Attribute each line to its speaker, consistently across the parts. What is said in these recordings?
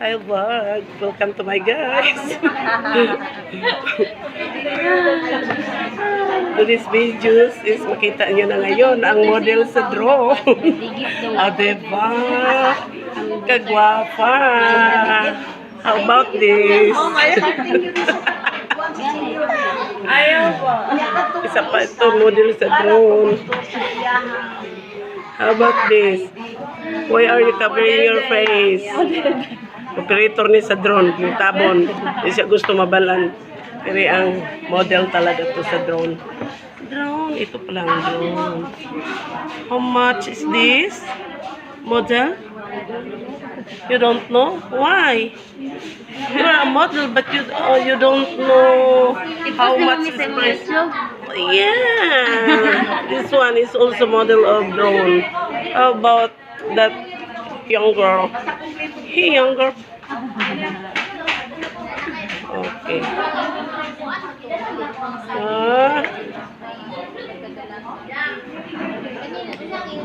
Speaker 1: Hi vlog! Welcome to my guys! To this videos is makita nyo na ngayon ang model sa drone. Ah, diba? Kagwapa! How about this?
Speaker 2: Ayaw ba?
Speaker 1: Isa pa ito, model sa drone. How about this? Why are you covering your face? Operator ni sa drone, yung tabon. Di siya gusto mabalan. Pero ang model talaga to sa drone. Drone, ito pala ang drone. How much is this model? You don't know? Why? You are a model, but you, oh, you don't know how much is price. Yeah, this one is also model of drone. How about that young girl? Hey, young girl. Okay. Ah.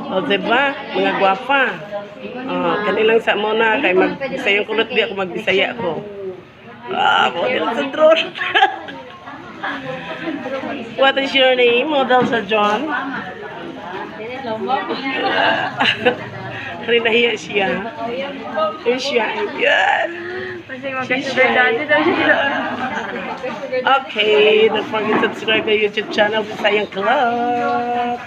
Speaker 1: O, diba? Mga gwapa. Oh, kanilang sa muna kay mag Bisayang kulot di ako, magbisaya ko. Ah, model sa drone. What is your name? Model sa drone? Rinahiya siya. Siya. Yes.
Speaker 2: Kasi magka-sugar daddy daw siya.
Speaker 1: Okay, don't forget to subscribe my YouTube channel, Bisayang Club.